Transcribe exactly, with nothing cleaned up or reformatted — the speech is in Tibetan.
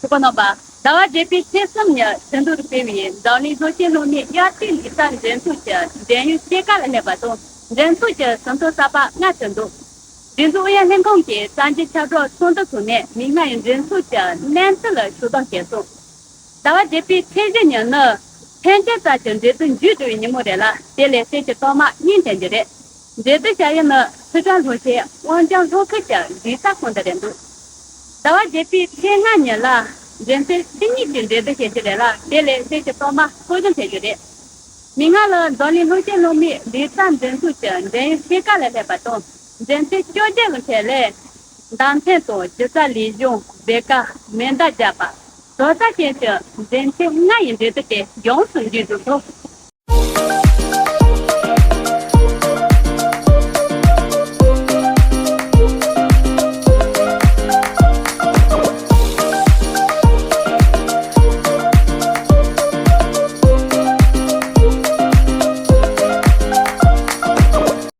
གྲོགས་པོ་རྣམ་པ། ཟླ་བ་བརྒྱད་པའི་ཚེས་གསུམ་ཉིན་ཁྲིན་ཏུའུ་རུ་སྤེལ་བའི་འཛམ་གླིང་སློབ་ཆེན་སློབ་མའི་དབྱར་ཁའི་ལས་ཀ་འགྲན་ཚོགས་ཀྱི་འགྲན་ཡུལ་ཕྱེད་ཀ་ལ་སླེབས་པ་དང་། འགྲན་ཚོགས་ཀྱི་ཟིན་ཐོ་གསར་པ་ལྔ་ཐོན་འདུག་འགྲན་ཚོགས་ཨུ་ཡོན་ལྷན་ཁང་གིས་གསར་འགྱུར་ཁྱབ་བསྒྲགས་ཚོགས་འདུ་ཚོགས་ནས་མིག་སྔར་ཡི་འགྲན་ཚོགས་ཀྱི་གནས་ཚུལ་ལ་ཤུགས་རྐྱེན་བསྐྱལ་སོང་། ཟླ་བ་བརྒྱད་པའི་ཚེས་བཞི་ཉིན་ནི་ཐེན་ཅིན་རྩ་ཆུ་འབྲེལ་མདུད་མཇུག་བསྒྲིལ་བའི་ཉིན་མོ་རེད་ལ། དེ་ལས་གསེར་གྱི་ཐོག་མ་གཉིས་ཐོན་རྒྱུ་རེད། འབྲེལ་མདུད་བྱ་ཡུལ་ནི་སི་ཁྲོན་ལྷོ་ཤར་དབང་ལྗང་ལྷོ་ཁུལ་གྱི་གཞིས་ས་ཁོངས་འདི་རེད་འདུག་ཟླ་བ་བརྒྱད་པའི་ཚེས་ལྔ་ཉིན་ལ་འགྲན་ཚོགས་ཕྱི་གཉིས་ཀྱི་འབྲེལ་མདུད་བྱེད་རྒྱུ་རེད་ལ། དེ་ལས་གསེར་གྱི་ཐོག་མ་སོ་བཞི་ཐོན་རྒྱུ་རེད། མིག་སྔར་ལ་འཛམ་གླིང་སློབ་ཆེན་སློབ་མའི་ལས་ཀ་འགྲན་ཚོགས་ཀྱི་འགྲན་ཡུལ་ཕྱེད་ཀ་ལ་སླེབས་པ་དང་། འགྲན་ཚོགས་བཅོ་བརྒྱད་ལ་འཕྲད་ལས། མདའ་འཕེན་དང་སྒྱུ་རྩལ་ལས་གཞུང་། སྦེ་ཀ་མེ་མདའ་རྒྱག་པ། དོ་ཟླ་ཅན་གྱི་འགྲན་ཚོགས་ལྔ་ཡི་འབྲེལ་མདུད་དེ་ཡོངས་སུ་འགྲན་བསྡུར་ཐོག་